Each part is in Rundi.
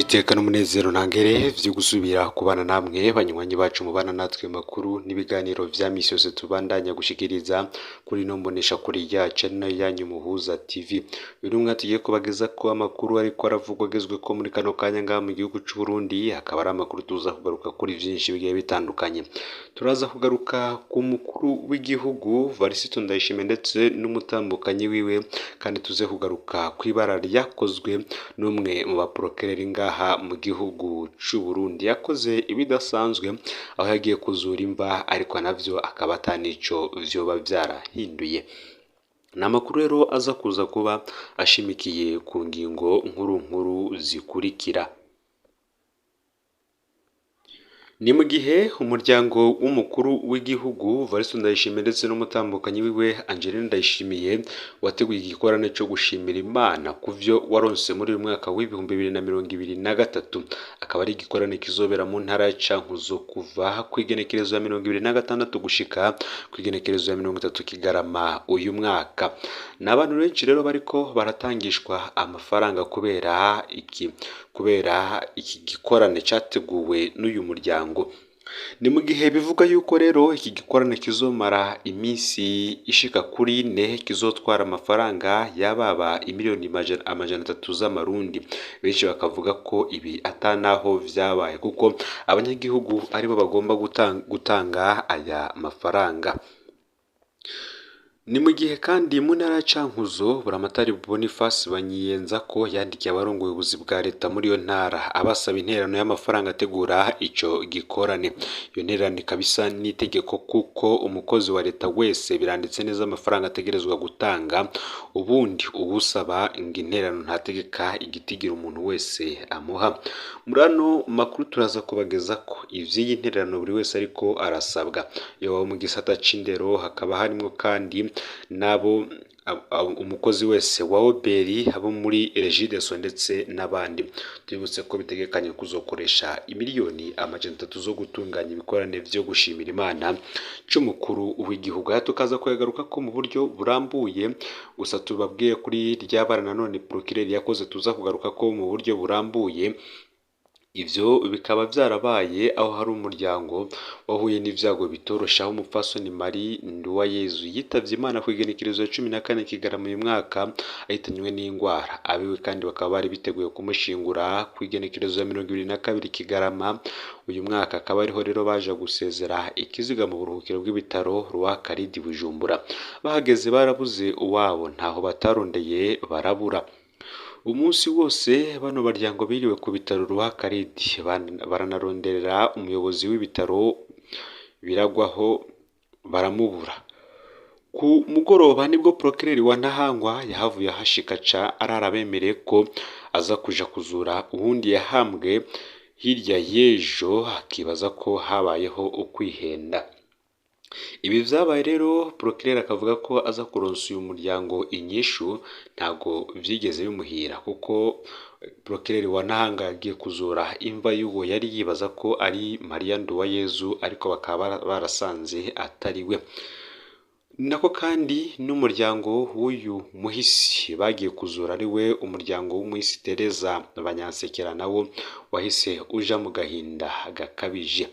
Niteka n'umunezero ntangere vyo gusubira kubana namwe banywanyi bacu mubana natwe makuru n'ibiganiro vya misi yose tubandanya gushikiriza kuri ino mbonesha kuri yacu ari nayo yanyu Muhuza TV. Uyu numwe tugiye kubageza ko amakuru ariko aravugwa agezweko muri kano kanya ngaha mu gihugu c'u Burundi, akaba ari amakuru tuza kugaruka kuri vyinshi bigiye bitandukanye. Turaza kugaruka ku mukuru w'igihugu Varisito Ndayishimiye ndetse n'umutambukanyi wiwe, kandi tuze kugaruka kw'ibara ryakozwe n'umwe mu baprokereri ngaha mu gihugu c'u Burundi. Yakoze ibidasanzwe aho yagiye kuzura imva, ariko navyo akaba atanico vyoba vyarahinduye. Ni amakuru rero aza kuza kuba ashimikiye ku ngingo nkuru nkuru zikurikira. Ni mu gihe umuryango w'umukuru w'igihugu Varisito Ndayishimiye ndetse n'umutambukanyi wiwe Angeline Ndayishimiye wateguye igikorane cyo gushimira Imana ku vyo waronse muri uyu mwaka w'2023, akaba ari igikorane kizobera mu ntara ya Cankuzo kuva kw'igenekerezo ya 26 gushika kw'igenekerezo ya 30 Kigarama uyu mwaka. Ni abantu benshi rero bariko baratangishwa amafaranga kubera iki gikorane categuwe n'uyu muryango. Ni mu gihe bivugwa yuko rero iki gikorane kizomara iminsi ishika kuri ine, kizotwara amafaranga yababa imiliyoni 300 z'amarundi. Benshi bakavuga ko ibi ata naho vyabaye kuko abanyagihugu aribo bagomba gutanga aya mafaranga. Ni mu gihe kandi mu ntara ya Cankuzo Buramatari Boniface Banyiyenzako yandikiye abarongoye ubuzi bwa leta muri iyo ntara abasaba intererano y'amafaranga ategura ico gikorane. Iyo ntererano ikaba isa n'itegeko kuko umukozi wa leta wese biranditse neza amafaranga ategerezwa gutanga, ubundi uwusaba ngo intererano ntategeka igitigira umuntu wese amuha. Muri ano makuru turaza kubagezako ivy'iyi ntererano buri wese ariko arasabwa. Yoba mu gisata c'indero hakaba harimwo kandi nabo umukozi wese wa Oberi, abo muri Regideso ndetse n'abandi. Tubibutse ko bitegekanye kuzokoresha imiliyoni 300 zo gutunganya ibikorane vyo gushimira Imana c'umukuru w'igihugu. Aha tukaza kuyagaruka ko mu buryo burambuye, gusa tubabwiye kuri rya bara nanone procureur yakoze tuza kugaruka ko mu buryo burambuye. Ivyo bikaba vyarabaye aho hari umuryango wahuye n'ivyago bitoroshe, aho umupfasoni Marie Nduwayezu yitavye Imana kw'igenekerezo ya 14 Kigarama uyu mwaka ahitanywe n'ingwara. Abiwe kandi bakaba bari biteguye kumushingura kw'igenekerezo ya 22 Kigarama uyu mwaka, akaba ariho rero baje gusezera ikiziga mu buruhukiro bw'ibitaro Rwakaridi Bujumbura. Bahageze barabuze uwabo, ntaho batarondeye barabura. Umunsi wose bano baryango biriwe ku bitaro Rwakaridi baranaronderera umuyobozi w'ibitaro biragwaho baramubura. Ku mugoroba nibwo procureur wa Ntahangwa yahavuye ahashika aca arara abemereye ko aza kuja kuzura uwundi yahambwe hirya y'ejo, akibaza ko habayeho ukwihenda. Ibi vyabaye rero procureur akavuga ko aza kuronsa uyu muryango inyishu, ntago vyigeze bimuhira kuko procureur wa Ntahanga yagiye kuzura imva y'uwo yari yibaza ko ari Maria Nduwayezu, ariko bakaba barasanze atari we. Nako kandi n'umuryango w'uyu muhisi bagiye kuzura ari we umuryango w'umuhisi Tereza Banyansekera nawo wahise uja mu gahinda gakabije.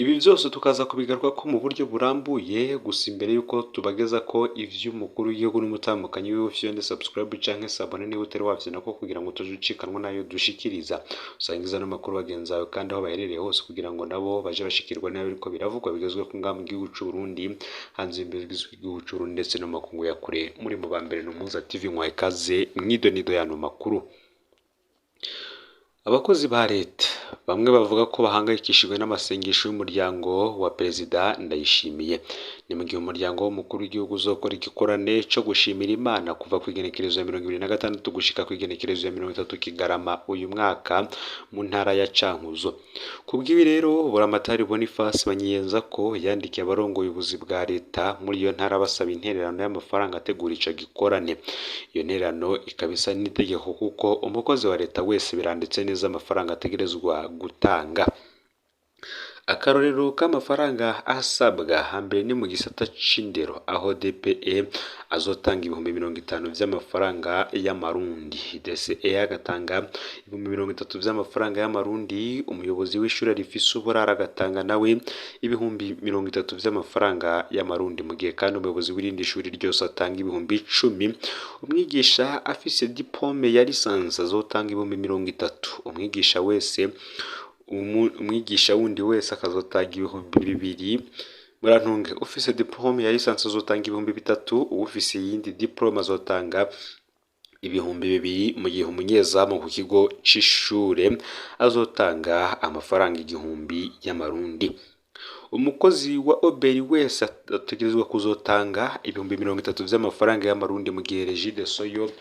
Ibi vyose tukaza kubigaruka ko mu buryo burambuye, gusa imbere yuko tubageza ko ivy'umukuru w'igihugu n'umutambukanyi wiwe, fyonde subscribe canke s'abonner niba utari wavyo nako kugira ngo utaje ucikanwa nayo dushikiriza. Usangiza n'amakuru bagenzi bawe kandi aho baherereye hose kugira ngo nabo baje bashikirwa nayo biriko biravugwa bigezweho ngaha mu gihugu c'u Burundi, hanze y'imbibe z'igihugu c'u Burundi ndetse no mu makungu ya kure. Muri mu ba mbere ni Umuhuza TV, mwaha ikaze mw'idonido y'ano makuru. Abakozi ba leta bamwe bavuga ko bahangayikishijwe n'amasengesho y'umuryango wa Perezida Ndayishimiye. Ni mu gihe umuryango w'umukuru w'igihugu uzokora igikorane co gushimira Imana kuva kw'igenekerezo ya 26 gushika kw'igenekerezo ya 30 Kigarama uyu mwaka mu ntara ya Cankuzo. Kubw'ibi rero Buramatari Boniface Banyiyenzako yandikiye abarongoye ubuzi bwa leta muri iyo ntara basaba intererano y'amafaranga ategura ico gikorane. Iyo ntererano ikaba isa n'itegeko kuko umukozi wa leta wese biranditse neza amafaranga ategerezwa gutanga. Akarorero k'amafaranga asabwa hambere ni mu gisata c'indero, aho DPE azotanga 50,000 vy'amafaranga y'amarundi, DCE agatanga 30,000 vy'amafaranga y'amarundi, umuyobozi w'ishure rifise uburaro agatanga nawe 30,000 vy'amafaranga y'amarundi, mu gihe kandi umuyobozi w'irindi shuri ryose atanga 10,000. Umwigisha afise diplome ya lisansi azotanga 30,000, umwigisha wese umwigisha wundi wese akazotanga 2,000. Murantunge, ufise diplome ya lisansi azotanga 3,000, uwufise iyindi diplome azotanga 2,000, mu gihe umunyezamu ku kigo c'ishure azotanga amafaranga 1,000 y'amarundi. Umukozi wa Oberi wese ategerezwa kuzotanga 30,000 vy'amafaranga y'amarundi, mu gihe Regideso yo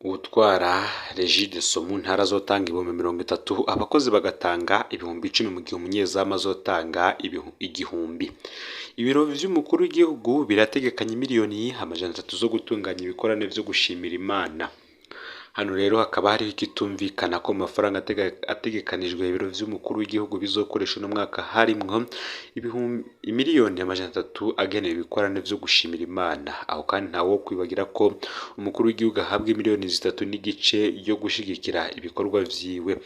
uwutwara Regideso mu ntara azotanga 30,000, abakozi bagatanga 10,000, mu gihe umunyezamu azotanga 1,000. Ibiro vy'umukuru w'igihugu birategekanya 300,000,000 zo gutunganya ibikorane vyo gushimira Imana. Hano rero hakaba hariho ikitumvikana ko mu mafaranga ategekanijwe ibiro vy'umukuru w'igihugu bizokoresha uno mwaka harimwo 300,000,000 agenewe ibikorane vyo gushimira Imana. Aho kandi ntawo kwibagira ko umukuru w'igihugu ahabwa 3.5 miliyoni yo gushigikira ibikorwa vyiwe.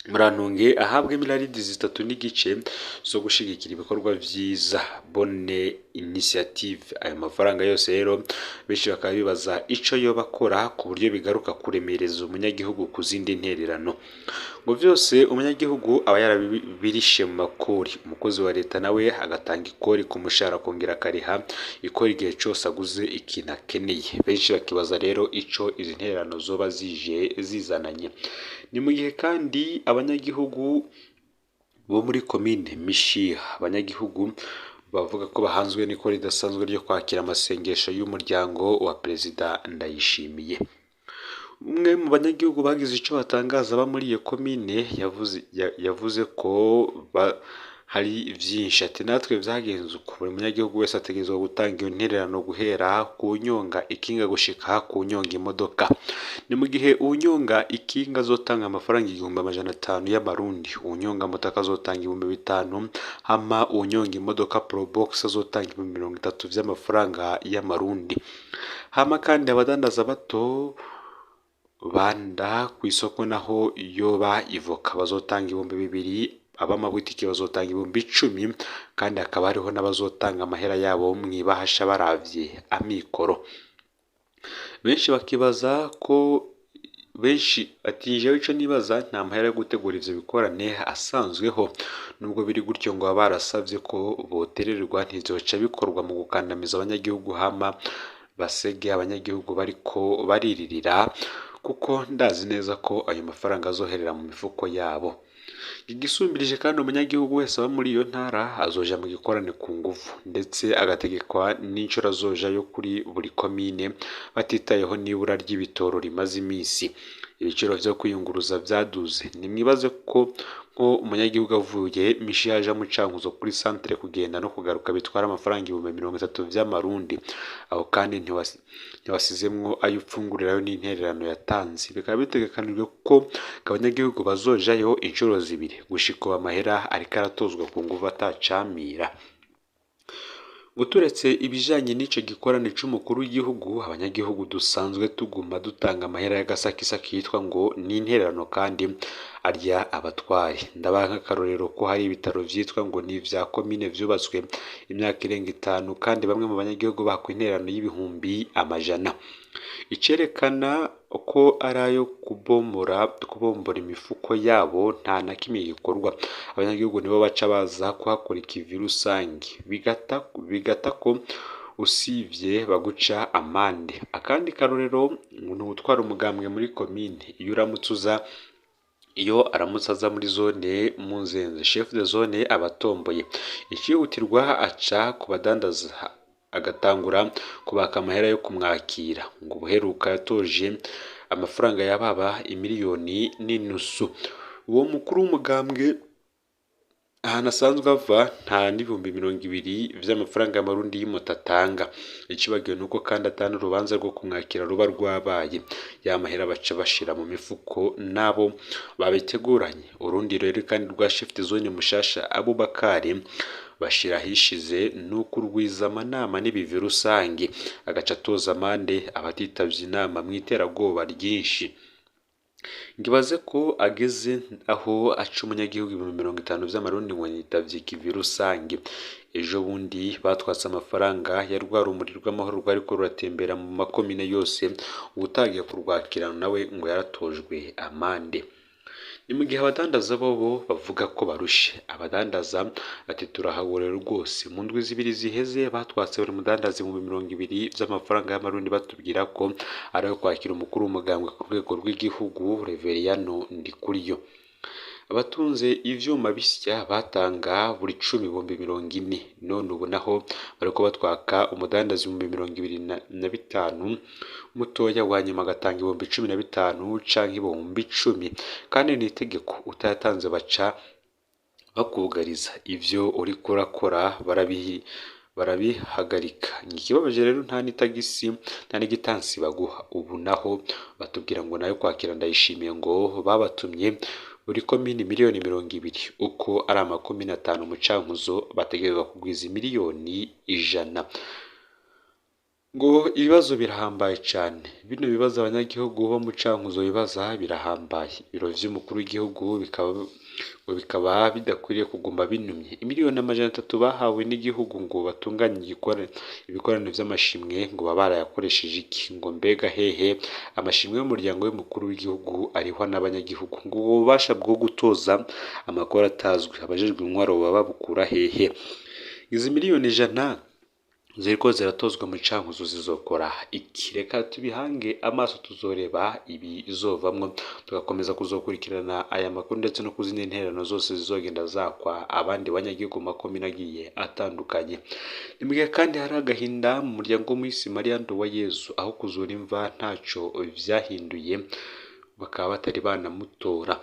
Murantunge, ahabwa 3.5 miliyaridi zo gushigikira ibikorwa vyiza, bonne initiative. Ayo mafaranga yose rero benshi bakaba bibaza ico yoba akora ku buryo bigaruka kuremereza umunyagihugu ku zindi ntererano. Ngo vyose umunyagihugu aba yarabirishe mu makori, umukozi wa leta nawe agatanga ikori ku mushahara, akongera akariha ikori igihe cose aguze ikintu akeneye. Benshi bakibaza rero ico izi ntererano zoba zije zizananye. Ni mu gihe kandi abanyagihugu bo muri komine Mishiha, abanyagihugu bavuga ko bahanzwe n'ikori ridasanzwe ryo kwakira amasengesho y'umuryango wa Perezida Ndayishimiye. Umwe mu banyagihugu bagize ico batangaza aba muri iyo komine yavuze ko hari vyinshi, ati natwe vyagenze uko, buri munyagihugu wese ategerezwa gutanga iyo ntererano guhera ku nyonga ikinga gushika ku nyonga imodoka. Ni mu gihe uwunyonga ikinga azotanga amafaranga 1,500 y'amarundi, uwunyonga moto akazotanga 5,000, hama uwunyonga imodoka Probox azotanga 30,000 vy'amafaranga y'amarundi. Hama kandi abadandaza bato banda kw'isoko naho yoba ivoka bazotanga 2,000, ab'amabutike bazotanga 10,000, kandi hakaba hariho n'abazotanga amahera yabo mw'ibahasha baravye amikoro. Benshi bakibaza ko benshi ati jewe ico nibaza nta mahera yo gutegura ivyo bikorane asanzweho. Nubwo biri gutyo ngo baba barasavye ko botererwa, ntivyoca bikorwa mu gukandamiza abanyagihugu hama basege abanyagihugu bariko bariririra, kuko ndazi neza ko ayo mafaranga azoherera mu mifuko yabo. Igisumbirije kandi umunyagihugu wese aba muri iyo ntara azoja mu gikorane ku nguvu, ndetse agategekwa n'incuro azojayo kuri buri komine, batitayeho n'ibura ry'ibitoro rimaze imisi. Ibiciro vyo kwiyunguruza vyaduze. Nimwibaze ko nko umunyagihugu avuye Mishiha aja mu Cankuzo kuri centre kugenda no kugaruka bitwara amafaranga 30,000 vy'amarundi. Aho kandi ntiwasizemwo ayo upfungurirayo n'intererano yatanze. Bikaba bitegekanijwe ko abanyagihugu bazojayo incuro zibiri gushika ubu amahera ariko aratozwa ku nguvu atacamira. Ngo turetse ibijanye n'ico gikorane c'umukuru w'igihugu, abanyagihugu dusanzwe tuguma dutanga amahera y'agasakisaki yitwa ngo ni intererano kandi arya abatware. Ndabaha nk'akarorero ko hari ibitaro vyitwa ngo ni ivya komine vyubatswe imyaka irenga 5, kandi bamwe mu banyagihugu bakwa intererano y'ibihumbi 100. Icerekana ko ari ayo kubombora imifuko yabo nta na kimwe gikorwa. Abanyagihugu nibo baca baza kuhakora ikivi rusangi, bigata ko usivye baguca amande. Akandi karorero ni uwutwara umugambwe muri komine, iyo uramutse uza iyo aramutse aza muri zone Munzenze, chef de zone aba atomboye. Icihutirwa aca ku badandaza agatangura kubaka amahera yo kumwakira. Ngo ubuheruka yatoje amafaranga yababa 1.5 miliyoni. Uwo mukuru w'umugambwe Ahantu asanzwe ava nta n'20,000 vy'amafaranga y'amarundi y'imoto atanga. Icibagiwe nuko kandi atana urubanza rwo kumwakira ruba rwabaye, ya mahera baca bashira mu mifuko nabo babiteguranye. Urundi rero kandi rwa chef de zone mushasha Abubakari bashira ahishize nuko urwiza amanama n'ibivi rusange, agaca atoza amande abatitavye inama mw'iterabwoba ryinshi. Ngibaze ko ageze aho aca umunyagihugu 50,000 vy'amarundi ngo yitavye ikivi rusange. Ejo bundi batwatse amafaranga ya rwa rumuri rw'amahoro rwariko ruratembera mu makomine yose, uwutagiye kurwakira nawe ngo yaratojwe amande. Ni mu gihe abadandaza bobo bavuga ko barushe. Abadandaza bati turahagorewe rwose, mu ndwi zibiri ziheze batwatse buri mudandaza 20,000 vy'amafaranga y'amarundi batubwira ko ari ayo kwakira umukuru w'umugambwe ku rwego rw'igihugu Reveriyano Ndikuriyo. Abatunze ivyuma bisya batanga buri cumi 40,000, none ubu naho bariko batwaka umudandaza 25,000, mutoya wa nyuma agatanga 15,000 canke 10,000, kandi ni itegeko utayatanze baca bakugariza ivyo uriko urakora barabihagarika. Ikibabaje rero nta n'itagisi nta n'igitansi baguha. Ubu naho batubwira ngo nayo kwakira Ndayishimiye ngo babatumye buri komini 20,000,000, uko ari amakomine 5 mu Cankuzo bategerezwa kugwiza 100,000,000. Ngo ibibazo birahambaye cane, bino bibazo abanyagihugu bo mu Cankuzo bibaza birahambaye. Ibiro vy'umukuru w'igihugu bikaba bidakwiriye kuguma binumye. 300,000,000 bahawe n'igihugu ngo batunganye ibikorano vy'amashimwe ngo baba barayakoresheje iki? Ngo mbega hehe amashimwe y'umuryango w'umukuru w'igihugu arihwa n'abanyagihugu? Ngo ubwo bubasha bwo gutoza amakuru atazwi abajejwe intwaro baba babukura hehe? Izi 100,000,000 ziriko ziratozwa mu Cankuzo zizokora iki? Reka tubihange amaso tuzoreba ibizovamwo, tugakomeza kuzokurikirana aya makuru ndetse no kuzindi ntererano zose zizogenda zakwa abandi banyagihugu mu makomine agiye atandukanye. Ni mugihe kandi hari agahinda mu muryango w'umuhisi Mariya Nduwayezu, aho kuzura imva ntaco vyahinduye, bakaba batari banamutora.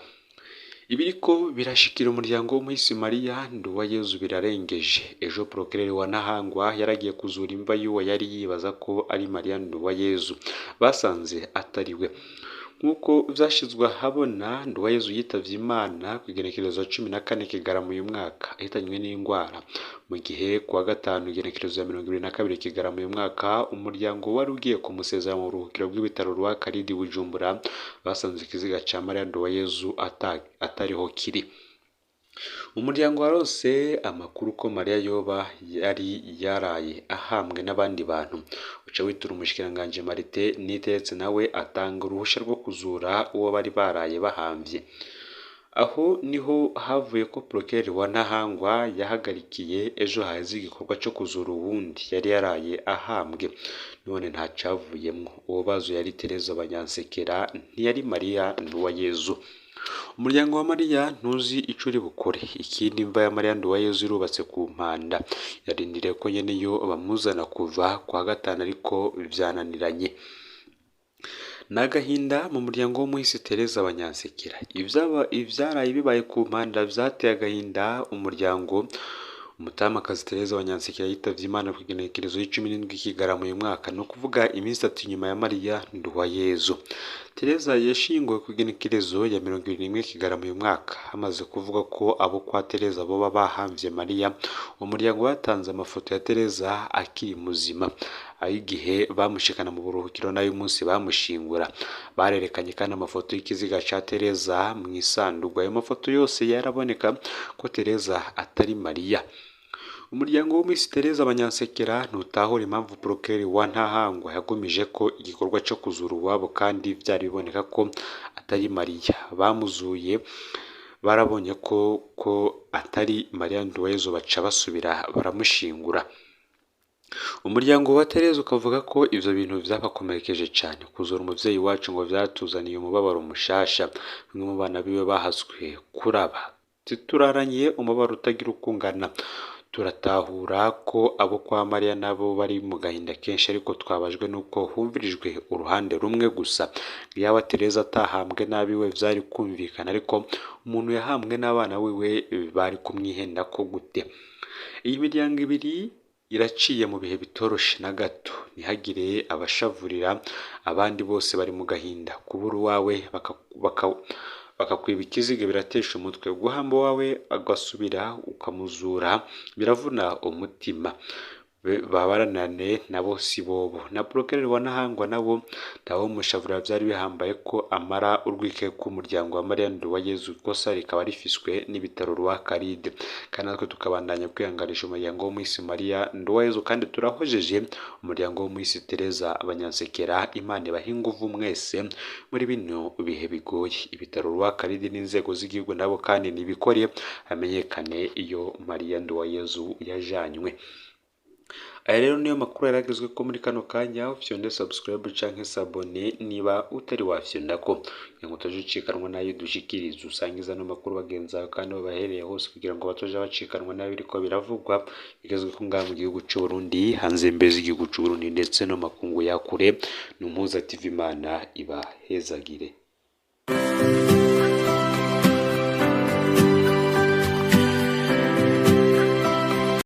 Ibiriko birashikira umuryango w'umuhisi Mariya Nduwayezu birarengeje. Ejo Procureur wa Ntahangwa yaragiye kuzura imva y'uwo yari yibaza ko ari Mariya Nduwayezu, basanze atari we. Nk'uko vyashizwe ahabona, Nduwayezu yitavye Imana kw'igenekerezo 14 Kigarama uyu mwaka, ahitanywe n'ingwara. Mu gihe kuwa gatanu igenekerezo ya 22 Kigarama uyu mwaka, umuryango wari ugiye kumusezera mu buruhukiro bw'ibitaro rwa Karidi Bujumbura, basanze ikiziga ca Mariya Nduwayezu atariho kiri. Umuryango warose amakuru ko Mariya yoba yari yaraye ahambwe n'abandi bantu, uca witura umushikiranganji Martin Niteretse nawe atanga uruhusha rwo kuzura uwo bari baraye bahamvye. Aho niho havuye ko Procureur wa Ntahangwa yahagarikiye ejo haheze igikorwa co kuzura uwundi yari yaraye ahambwe, none ntacavuyemwo. Uwo bazuye yari Tereza Banyansekera, ntiyari Mariya Nduwayezu. Umuryango wa Mariya ntuzi ico uri bukore. Ikindi imva ya Mariya Nduwayezu irubatse ku mpanda, yarindiriye ko nyeneyo bamuzana kuva kwa gatanu ariko vyananiranye. Ni agahinda mu muryango w'umuhisi Tereza Banyansekera. Ivyaraye bibaye ku mpanda vyateye agahinda umuryango. Umutamakazi Tereza Banyansekera yitavye Imana kw'igenekerezo y'17 Kigarama uyu mwaka, ni ukuvuga iminsi itatu inyuma ya Mariya Nduwayezu. Tereza yashinguwe kw'igenekerezo ya 21 Kigarama uyu mwaka. Hamaze kuvuga ko abo kwa Tereza boba bahamvye Mariya, umuryango watanze amafoto ya Tereza akiri muzima, ay'igihe bamushikana mu buruhukiro n'ay'umunsi bamushingura. Barerekanye kandi amafoto y'ikiziga ca Tereza mw'isandugu. Ayo mafoto yose yaraboneka ko Tereza atari Mariya. Umuryango w'umuhisi Tereza Banyansekera ntutahura impamvu Procureur wa Ntahangwa yagumije ko igikorwa co kuzura uwabo kandi vyari biboneka ko atari Mariya. Bamuzuye barabonye ko atari Mariya Nduwayezu, baca basubira baramushingura. Umuryango wa Tereza ukavuga ko ivyo bintu vyabakomerekeje cane. Kuzura umuvyeyi wacu ngo vyatuzaniye umubabaro mushasha. Bamwe mu bana biwe bahaswe kuraba. Turaranye umubabaro utagira uko ungana. Turatahura ko abo kwa Mariya nabo bari mu gahinda kenshi, ariko twabajwe n'uko humvirijwe uruhande rumwe gusa. Yaba Tereza atahambwe n'abiwe vyari kumvikana, ariko umuntu yahambwe n'abana wiwe bari kumwihenda ko gute? Iyi miryango ibiri iraciye mu bihe bitoroshe na gato, ntihagire abashavurira abandi, bose bari mu gahinda. Kubura uwawe bakakwiba ikiziga biratesha umutwe, guhamba uwawe agasubira ukamuzura biravuna umutima. Babaranane nabo si bobo na Procureur wa Ntahangwa nabo ntawomushavurira, vyari bihambaye ko amara urwikekwe k'umuryango wa Mariya Nduwayezu, ikosa rikaba rifiswe n'ibitaro rwa Karide. Kandi natwe tukabandanya kwihanganisha umuryango wo mw'isi Mariya Nduwayezu, kandi turahojeje umuryango wo mw'isi Tereza Abanyansekera. Imana ibahe inguvu mwese muri bino bihe bigoye. Ibitaro rwa Karide n'inzego z'igihugu nabo kandi nibikore hamenyekane iyo Mariya Nduwayezu yajanywe. Aya rero niyo makuru yaragezwe ko muri kano kanya. Ufyonde subscribe canke s'abonner niba utari wafyonda ko kugira ngo utaje ucikanwa n'ayo dushikiriza. Usangiza ano makuru bagenzi bawe kandi babahereye hose kugira ngo batoje bacikanwa n'ayo biriko biravugwa bigezwe ko ngaha mu gihugu c'u Burundi, hanze imbibe z'igihugu c'u Burundi ndetse no makungu ya kure. Ni Umuhuza TV, Imana ibahezagire.